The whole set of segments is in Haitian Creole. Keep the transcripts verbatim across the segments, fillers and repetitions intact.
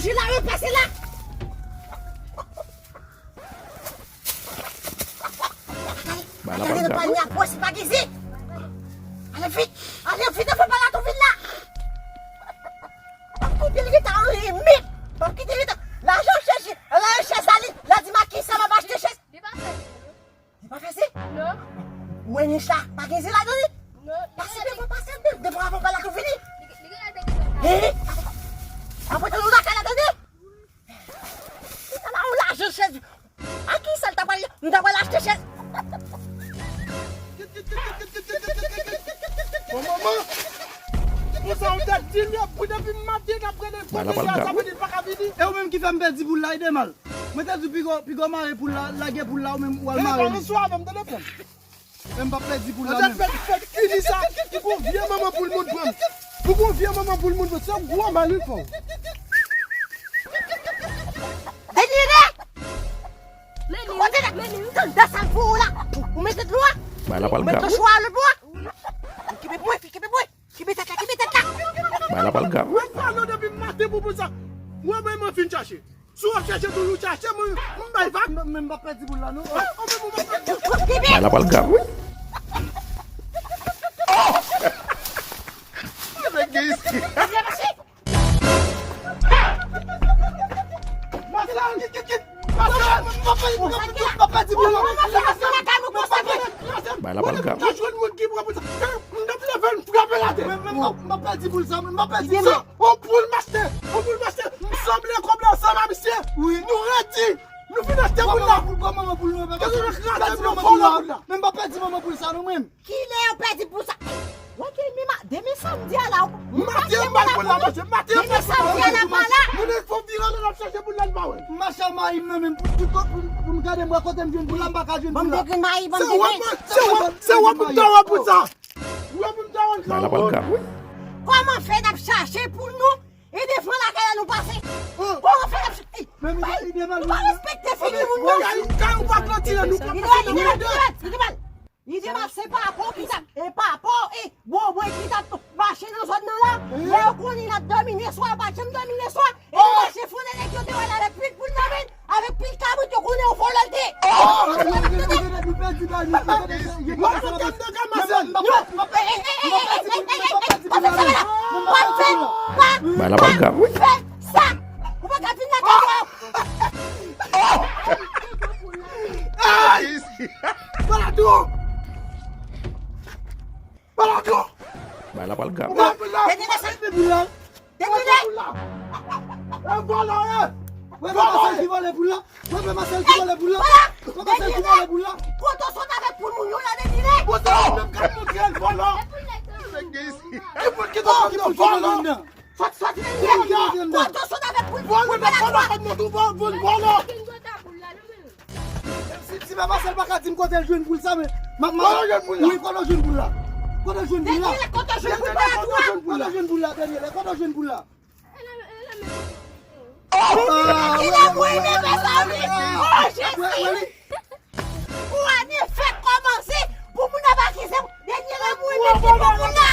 Jila, yo pase la. Gade, gade, gade, panye a pwòch, pa gen zen. Ale vit, ale vit, anvan Balatou vin la. M ap kite l rete an limit. M ap kite l rete. Lajan chèche, la chèz la, li, la di m a kisa m ap achte chèz. Li pa fè zen, non. Li pa fè zen? Non. Ou wè nich la, pa gen zen ladan li? Non. Pase devan, pase devan, devan avan Balatou vini. Li, li gen la tèt. He? Apre tan nou lakay la, tande? Li ta la yon lajan chèz. A kisa l ta pral, m ta pral achte chèz. Bon, manman, konsa ou te di m yo, pou depi maten n ap rele kote sa, sa vle di l pa ka vini. E ou menm ki fè m pèdi poul la, ede m al. Mwen te di w piga w, piga w mare poul la, lage poul la, ou menm ou al mare li. Bonswa, menm telefòn. Men m p ap pèdi poul la menm. Fèk, fèk fini sa. Pou gon vye manman poul moun pran m. Pou gon vye manman poul moun pran m. Se yon gwo mal wi fò. Delire! Kote la? Tande sa m fè w la. Ou mete dlo a? Bay la pral gaw. Ou mete chwa a lòt bò a? Kenbe pou mwen, kenbe pou mwen. Kenbe tèt la, kenbe tèt la. Bay la pral gaw. Mwen pale w depi maten pou poul sa. Mwen menm mwen fin chache. Si w ap chache toujou chache, mwen, m bay vag. Men, men m p ap pèdi poul la, non. Bay la pral gaw, wi. Nèg gen isi. Bay la pral gaw, wi. M t ap leve l, m frape l atè. Men, men, m p ap pèdi poul sa, men m p ap pèdi sa. On poul m achte, on poul m achte. M sanble kòb la ansanm a misye. Wi. Nou redi. Nou fin achte poul la. Kòman poul, kòman poul nou pa pèdi manman poul la? Men m p ap pèdi manman poul sa non menm. Kilè yo pèdi poul sa? Wè ke mi ma, demen samdi a la. Maten m bay poul la manje, maten m bay poul la manje. Demen samdi a la pa la. Moun fò vire lè n ap chache poul la n pa wè. M mache al mayi m nan menm pou tout, pou, pou m gade m wè kote m jwenn poul la, m pa ka jwenn poul la. Banm degrenn mayi, banm degrenn. Se wè, se wè pou m ta wè poul sa. Ou wè pou m ta wè l. Bay la pral gaw, wi. Kòman fè n ap chache poul nou? E devan lakay la nou pase. Kòman fè n ap chache? Men, men, nou pa respekte figi moun non. Kay ou pa klotire, nou pa pase nan mwen de. Li te mal, li te mal. Li te mal, se papa w ki t ap, e papa w, e bòbòy ki t ap mache nan zòn nan la. Lè yo konnen n ap dòmi lè swa, yo pa t janm dòmi lè swa. E yo mache fò nan nèg yo te wè l avèk pil poul nan men l, avèk pil kabrit yo konnen yon vòlè l te ye. Yo konnen nou pèdi bal, nou pèdi bal. Bay la pral gaw, wi. Ou pa ka vin lakay mwen. Balatou! Balatou! Bay la pral gaw. Dènye mesaj. Dènye. E vòlò, e! Wè, pè Masèl ki vòlè poul la. Wè, pè Masèl ki vòlè poul la. Wè, pè Masèl ki vòlè poul la. Kote w sot avèk poul moun yo la, Dènye? Kote w menm k ap montre l vòlò? Ki poul ki te vòlò? Sot, sot, Dènye. Kote w sot avèk poul, poul Balatou a? Vòlò, vòlò, vòlò. Si, si papa Sèl pa ka di m kote l jwenn poul sa, men m ap mande. Kote w jwenn poul la? Wi, kote w jwenn poul la? Kote w jwenn poul la? Dènye, kote w jwenn poul la? Kote w jwenn poul la, Dènye? Kote w jwenn poul la? Ah, kilè mwen ye, mezanmi? Oh, Jezi! Ou ane fèk kòmanse pou moun ap akize m. Dènye la mwen mete pou moun la.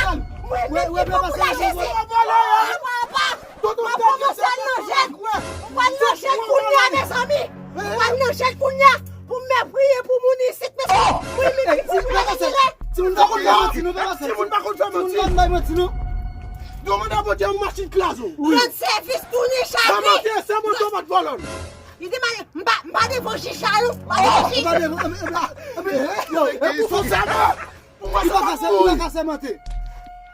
Mwen mete pou moun la, Jezi. Oh, papa. Mwen kòmanse al nan jèn. Mwen al nan jèn kounye a, mezanmi. Mwen al nan jèn kounye a pou m priye pou moun isit, mezanmi. Mwen mete pou moun la, Dènye. Timoun pa konn fè manti, non, papa Sèl. Timoun pa konn fè manti. Timoun pa konn bay manti, non. Yo mande a Bondye yon machin klazo. Rann sèvis, tounen chake. Sa manti, se manti, w pa t vòlò. Li te mande, m pa, m pa devan jij la, non. M pa devan jij. Ou pa devan, e, e, e, yo, e, pou fò sa, non. Li pa ka sè-, li pa ka sèmante.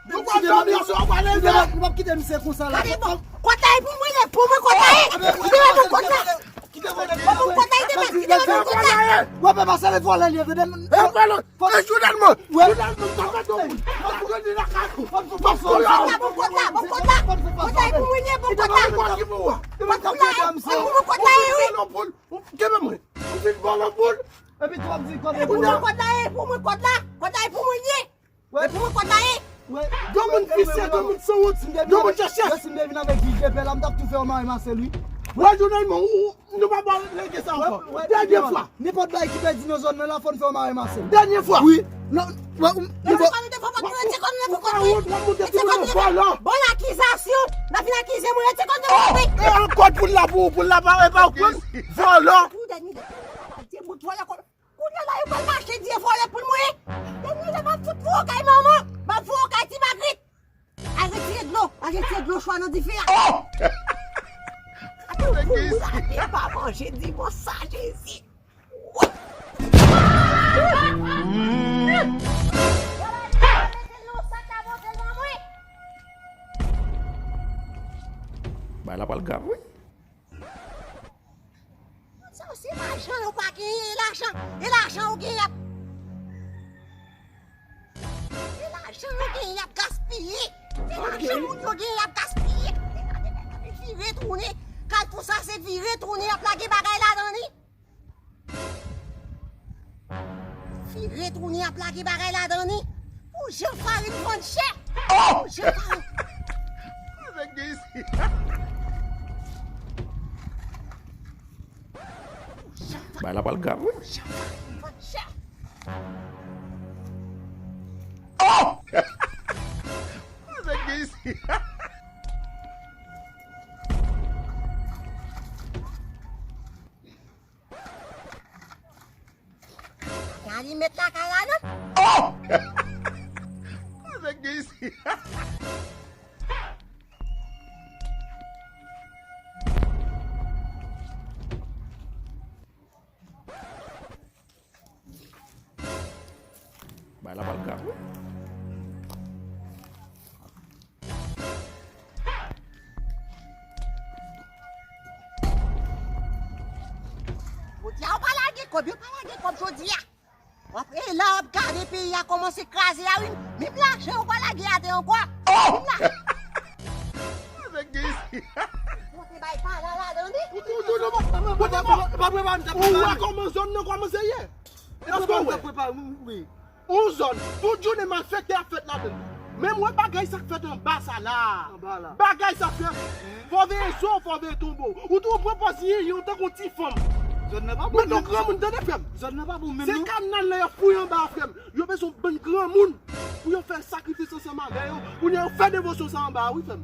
Nou p ap dòmi aswè, w pale. Nou p ap kite misye konsa la. Gade bon, kòt la e pou mwen, e pou mwen kòt la ye. Kite mwen pou kòt la. Kite mwen pou kòt la, kite mwen, kite mwen pou kòt la. Wè, pè Masèl e vòlè li ye, tande. E vòlè. E jounèlman. Jounèlman, m ta fè tou. M ap pran li lakay ou. M ap pran li. Kòt la, bon kòt la, bon kòt la. Kòt la e pou mwen, bon kòt la. Kòt ki pou ou a? Kòt la e pou mwen, kòt la e, wi. Ou kenbe mwen. Ou fin vòlò poul. Epi tou w ap di kòt la e pou mwen. Kòt la e pou mwen, kòt la. Kòt la e pou mwen ye. E pou mwen kòt la ye. Yon moun visye, yon moun sanwont, yon moun chèchè. Si m te vin avèk jij de pè la, m t ap tou fè yo mare Masèl, wi. Wè, jounèlman, ou, ou, nou pa ba lege sa ankò. Dènye fwa. Nenpòt bagay ki pèdi nan zòn nan la, fò n fè yo mare Masèl. Dènye fwa. Wi. Non, wè, ou, ou pa wont, w ap monte sou nou, vòlò. Bon akizasyon. N ap vin akize mwen, rete kòm de E an kòd pou l la pou, pou l la pa, e pa ou konn. Vòlò. Pou dènye lè, pou dènye lè, pou dènye lè, pou dènye lè, pou dènye lè, pou dènye lè, m ap fout voye w kay manman, m ap voye w kay ti Magrit. Al retire dlo, al retire dlo chwa nan dife a. Oh! Gade pou w rate pa manje dimanch sa, Jezi. Bagay la pral grav, wi. Sa se lajan yo pa genyen, e lajan, e lajan yo genyen y ap, e lajan yo genyen y ap gaspiye. E lajan moun yo genyen y ap gaspiye. Vire tounen. Kalfou sa se vire tounen y ap lage bagay ladan li. Vire tounen y ap lage bagay ladan li. Pou jan farin vann chè. Pou jan farin. Bagay la pral grav, wi. Oh! Nèg gen isi. Gen alimèt lakay la, non? Oh! Nèg gen isi. Bagay la pral grav, wi. Jodi a, yo pa lage kòb, yo pa lage kòb jodi a. W ap, e la w ap gade peyi a kòmanse kraze a, wi. Menm lajan yo pa lage atè ankò. Menm lajan. Nèg gen isi. Pote bay pa la ladan li. Ou, ou, ou, ou, ou, ou, ou, ou wè kòman zòn nan kòmanse ye? Èske w wè? Ou wè. Yon zòn, tout jounen malfektè ap fèt ladan l. Men m wè bagay sa k fèt anba sa la. Anba la. Bagay sa fè, fò veye zo, fò veye tonbo. Ou tou pran pòz yon tankou ti fanm. Zòn nan pa bon. Men non, granmoun, tande frè m. Zòn nan pa bon menm, non. Se kanal la y ap fouye anba a, frè m. Yo bezwen bann granmoun pou yo fè sakrifis ansanm avè yo. Pou yo fè devosyon sa anba a, wi, frè m.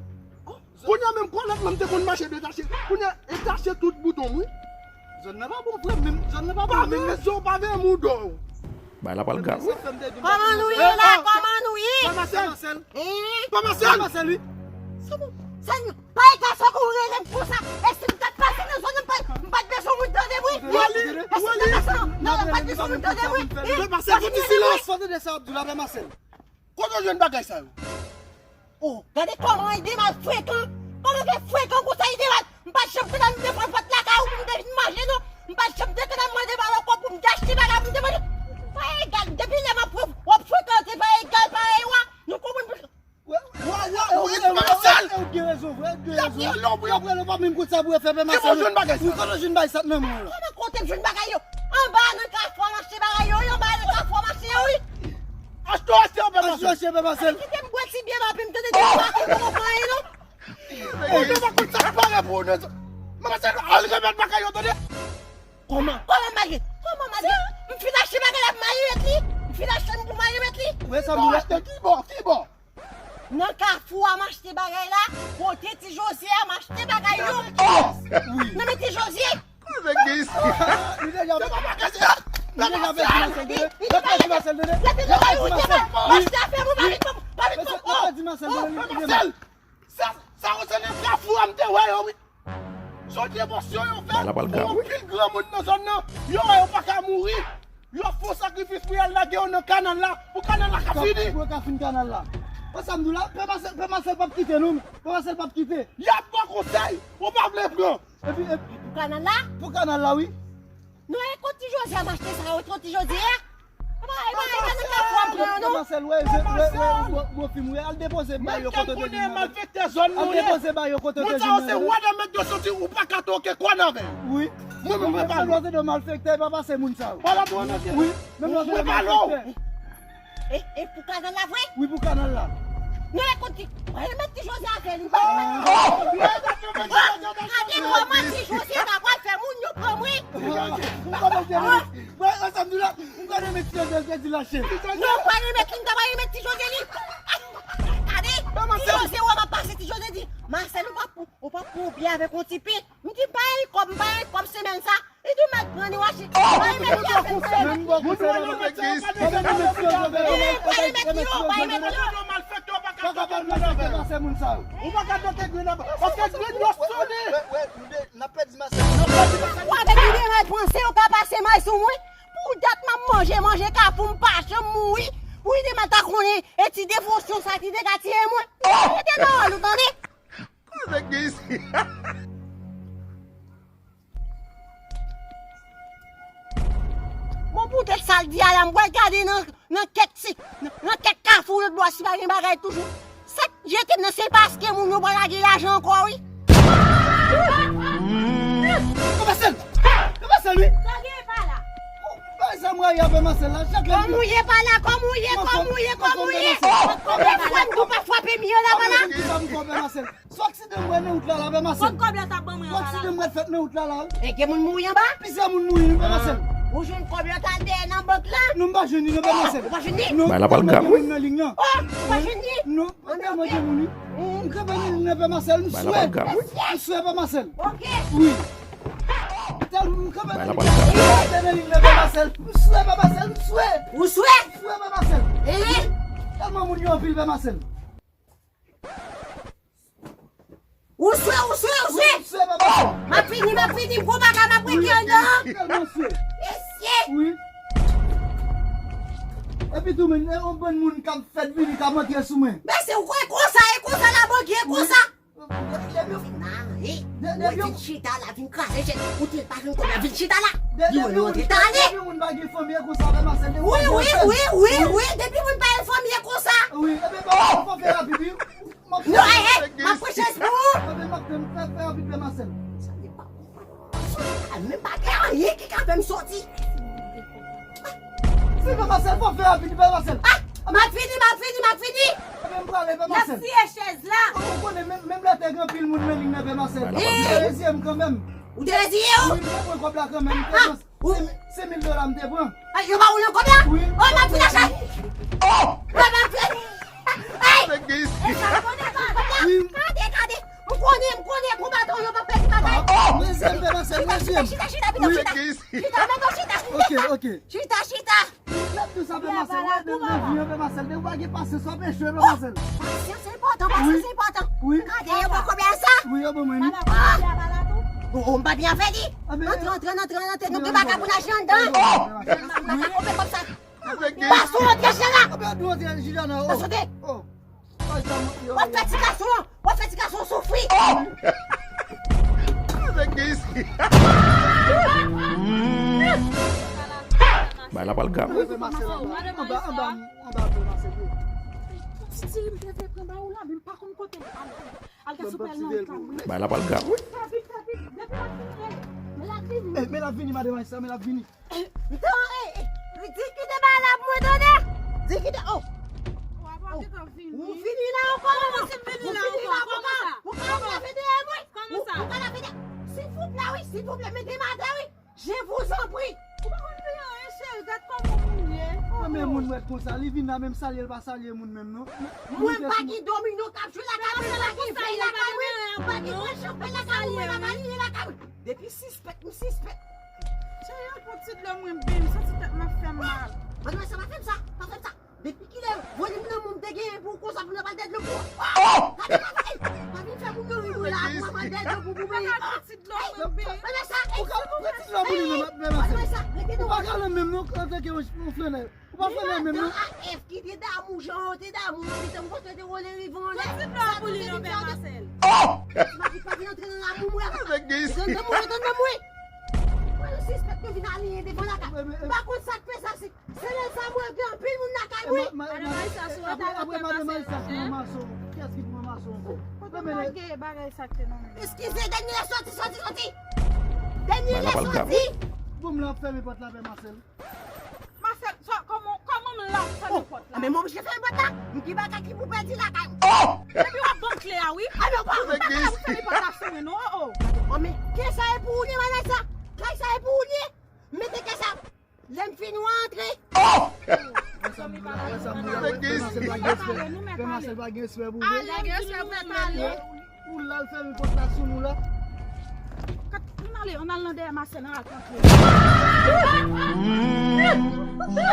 Kounye a menm, kòlèt la, m te konn mache detache. Kounye a, e tache tout bouton m, wi. Zòn nan pa bon, frè m, menm, zòn nan pa bon, menm. Pa veye zo, pa veye mouda w. Bagay la pral grav, wi. Kòman nou ye la? Kòman nou ye? Pa Masèl. Pa Masèl. Pa Masèl, wi. Se bon. Sèl, pa egal sa ke w rele m konsa. E si m t ap pase nan zòn nan, m pa, m pa t bezwen moun tande m, wi. Wali, Wali. E si m t ap pase nan, nan, m pa t bezwen moun tande m, wi. Pa Masèl, fout silans. Kote w jwenn bagay sa yo? Oh, gade kòman Edemal frekan. Kòman fè frekan konsa, Edemal? M pa t janm tande m te pran pòt lakay ou pou m te vin manje, non. M pa t janm te tande m mande ba w kòb pou m te achte bagay pou m te manje. Pa egal, depi lè m ap wè w ap frekante pa egal parèy ou a, nou konprann. Wè, wè, wè, wè, wè, Masèl. Ou gen rezon, vre, ou gen rezon. Y ap rele w, y ap rele w, pa menm kout sa pou yo fè, Masèl. Kote w jwenn bagay sa? Wi, kote w jwenn bagay sa nan men w la? Kòman kote m jwenn bagay yo? Anba nan kafou a m achte bagay yo, wi, anba nan kafou a m achte yo, wi. Achte w achte anpè Masèl. Achte w achte anpè Masèl. Kite m bwè ti byè m ape m tande depi maten m poko pran anyen non. Ou te pa konn sa k pare pou ou nan. Masèl, al remèt bagay yo tande. Kòman? Kòman m al gen? Kòman m al gen? M fin achte bagay la pou Mariette li. M fin achte m pou Mariette li. Ou achte kibò, kibò? Nan kafou a m achte bagay la, kote ti Jozye a m achte bagay yo. Wi. Nan men ti Jozye. Nèg gen isi. Li deja fè. Se pa bagay sa. Li deja fè di Masèl tande. Li deja fè di Masèl tande. Li deja fè di Masèl tande. Li deja fè di Masèl tande. Li deja fè di Masèl. Sa, sa konsène kafou a m te wè yo, wi. Se yon devosyon yo fè pou anpil granmoun nan zòn nan. Yo wè yo pa ka mouri. Yo fè yon sakrifis pou y al lage yo nan kanal la, pou kanal la ka fini. Pou yo ka fin kanal la. Wè sa m di w la, Pè Masèl, Pè Masèl p ap kite nou. Pè Masèl p ap kite. Y ap ba w konsèy, ou pa vle pran. Epi, epi pou kanal la? Pou kanal la, wi. Non, e kot ti Jozye a m achte sa yo, kot ti Jozye a? E pa, e pa, e pa nan kafou a m pran yo, non. Masèl, wè, wè, wè, wè, wè, wè, al depoze bay yo kote w te jwenn yo. Malfektè zòn nou ye. Al depoze bay yo kote w te jwenn yo. Moun sa yo se wa nan mèt yo soti, ou pa ka toke kòn avè yo. Wi. Mwen menm mwen pa lou. Menm lè w se de malfektè, e pa pase moun sa yo. Wi, menm lè w se de malfektè. E, e pou kanal la vre? Wi, pou kanal la. Non, e kot ti, mwen remèt ti Jozye avè li. Gade kòman ti Jozye ta pral fè moun yo pran mwen. Mwen, ansanm di la, m pral remèt ti Jozye, di lache. Non, m pral remèt li, m ta pral remèt ti Jozye li. Gade, ti Jozye wè m ap pase, ti Jozye di, Masèl, ou p ap Ou, ou p ap pran yon biyè avèk yon tipi? M di, m pa gen kòb, m pa gen kòb semèn sa. Li di, ou mèt pran ni washi. Mwen mèt fè avèk mwen. Moun mwen nan mèt yo, pa de mèt yo, pa de mèt yo, pa de mèt yo. Malfektè, ou pa ka bloke grenn nan. Ou pa ka bloke grenn nan. Paske grenn yo sone. N ap pèdi Masèl. Ou avèk li devan panse yo ka pase may sou mwen. Pou dat m ap manje, manje kafou, m pa janm mouri. Pou li te mèt ta konnen e ti devosyon sa ki te ka tiye mwen. Mete nan wòl ou tande. Kote gen isi? Bon, poutèt sa l di a la, m pral gade nan, nan kèk ti, nan, nan kèk kafou lòt bò si pa gen bagay toujou. Sa k jete m nan se paske moun yo pa lage lajan ankò wi. Yo Masèl! Yo Masèl wi! Sa gen pa la? Bay sa mwen avè Masèl la, chak lè. Kòm ou ye pa la, kòm ou ye, kòm ou ye, kòm ou ye. Konbyen fwa m tou pa frape m ye la pa la? Kisa m fè Masèl? Sou aksidan m wè nan wout la la, pè Masèl. Kot kòb la t ap ban mwen anba la? Sou aksidan m wè t fèt nan wout la la. E gen moun mouri anba? Plizyè moun mouri wi, pè Masèl. Ou jwenn kòb yo t al dèyè nan bank la? Non, m pa jwenn li non, pè Masèl. Ou pa jwenn li? Non. Bay la pral grav wi. Gen moun nan liy nan. Oh, ou pa jwenn li? Non, tèlman gen moun wi. M kanpe nan liy nan, pè Masèl, m swè. M swè, pè Masèl. Ok. Wi. Tèlman m kanpe nan liy nan. M kanpe nan liy nan, pè Masèl. M swè, pè Masèl, m swè. Ou swè? M swè, pè Masèl. Ehe. Tèlman moun yo anpil, pè Masèl. Ou swe, ou swe, ou swe! M ap fini, m ap fini, gwo bagay m ap rete anndan an. Mesye! Epi tou, men, e yon bann moun k ap fèt vini, k ap antre sou mwen. Mesye, ou kwè konsa, e konsa la, Bondye, e konsa? Depi vin chita la, vin kraze chèz. Ou te pa jwenn kòb la, vin chita la. Di w nou antre, ta ale. Depi moun pa gen fanmi, e konsa, pè Masèl. Wi, wi, wi, wi, wi, depi moun pa gen fanmi, e konsa. Wi, epi, bon, fò fè rapid, wi. Non, hey, hey, m ap pran chèz pou ou. Epi m ap fè, fè rapid, pè Masèl. Sa se pa, pa, pa, pa, pa, menm pa gen anyen ki ka fè m soti. Se pè Masèl, fò fè rapid, pè Masèl. Ah, m ap fini, m ap fini, m ap fini. Epi m prale, pè Masèl. Y ap siye chèz la. Ou konnen, menm, menm lè te gen anpil moun nan liy nan, pè Masèl. Ou te reziye m kanmenm. Ou te reziye w? Wi, m te pran kòb la kanmenm. Ah. Ou, se, se mil dola m te pran. Ay, yo ba ou yon kòb la? Wi. Oh, m ap fini achat. Oh! Mwen m ap fini. Ay! E sa konnen pa kòb la? Wi. Gade, gade. M konnen, m konnen konbatan yo p ap pèdi batay. Oh, oh, mezanmi, pè Masèl, mezanmi. Chita, chita, chita, chita. Chita, mete w chita. Ok, ok. Chita, chita. Lè m di sa, pè Masèl, wè, nan, nan vi an, pè Masèl, ou pa gen pasyans, w ap echwe, pè Masèl. Pasyans enpòtan, pasyans enpòtan. Wi. Gade, yo ba w kòb la sa? Wi, yo ban mwen li. Ah! Oh, oh, m pa byen avè li. Antre, antre, antre, antre, nou gen bagay pou n achte anndan. Wi. Pase w antre chita la. Pase w antre chita la. Pase w antre. W ap fè ti gason an, w ap fè ti gason an soufri. Bay la pral grav. Anba, anba, anba, anba. Ti tiri m te vle pran ba ou la, men m pa konn kote l ale. Al gade sou pèl nan kay mwen. Bay la pral grav. Vit, fè vit, fè vit. Depi l ap vini, men l ap vini. Eh, men l ap vini, madanm Aïssa, men l ap vini. Di kite bagay la pou mwen tande. Di kite, oh. Ou fini la ankò, non? Ou fini la ankò, kòman sa? Ou ka lave dèyè mwen? Kòman sa? Ou ka lave dèyè. Silvouplè, wi, silvouplè, mete m atè, wi. Je vous en prie. Ou pa konn di anyen, cheri, gad kòman moun ye. Ah, men moun mèt konsa, li vin la, menm salye l pa salye moun menm, non. Mwen pa gen domino k ap jwe lakay mwen, pa gen vèy lakay mwen, pa gen pran chanpay lakay mwen, pa gen anyen lakay mwen. Depi sispèk, m sispèk. Cheri, ann pran ti dlo mwen, byen, m santi tèt mwen ap fè m mal. Madanm Aïssa, pa fè m sa, pa fè m sa. Depi kilè volim lanmou m te genyen pou ou konsa pou n ap al dèdlo pou ou? Oh! Gade, pa vin fè moun yo ri mwen la, pou m ap al dèdlo pou pou byen. Madanm Aïssa, ou ka pran ti dlo pou li, non, madanm Aïssa. Ou pa galan menm, non, antanke yon flanè. Ou pa fè nan menm non. Adan a Èv ki te damou jan yo te damou yo, pitit mwen te wole rive anlè. Pran ti dlo pou li non, pè Masèl. Oh! Mari pa vin antre nan lamou mwen. Avèk gis. Retann nan mwen, retann nan mwen. Mwen yo sispèk yo vin aliyen devan lakay. Ou pa konn sa k fè sa, se, se lè sa mwen gen anpil moun lakay mwen. Madanm Aïssa sou retard. Apre madanm Aïssa ki pran mason. Kiyès ki pran mason ankò? Kote m lage bagay sa k te nan men? Eskize, dènye soti, soti, soti. Dènye soti. Bon, m la ap fèmen pòt la, pè Masèl. Masèl, sa, kòman, kòman m la fèmen pòt la? Ah, men m oblije fèmen pòt la. M gen bagay ki pou pèdi lakay mwen. Depi w ap ban m kle a, wi. Ah, men w pa, w pa ka pou fèmen pòt la sou mwen, non, oh, oh. Ah, men kay sa e pou ou li, madanm Aïssa? Kay sa e pou ou li? Mete kay sa. Lè m fini, w antre. Pè Masèl pa gen respè pou ou. Pè Masèl pa gen respè pou ou. Pou l al fèmen pòt la sou nou la. Kat, ann ale, ann al nan dèyè Masèl, ann al antre.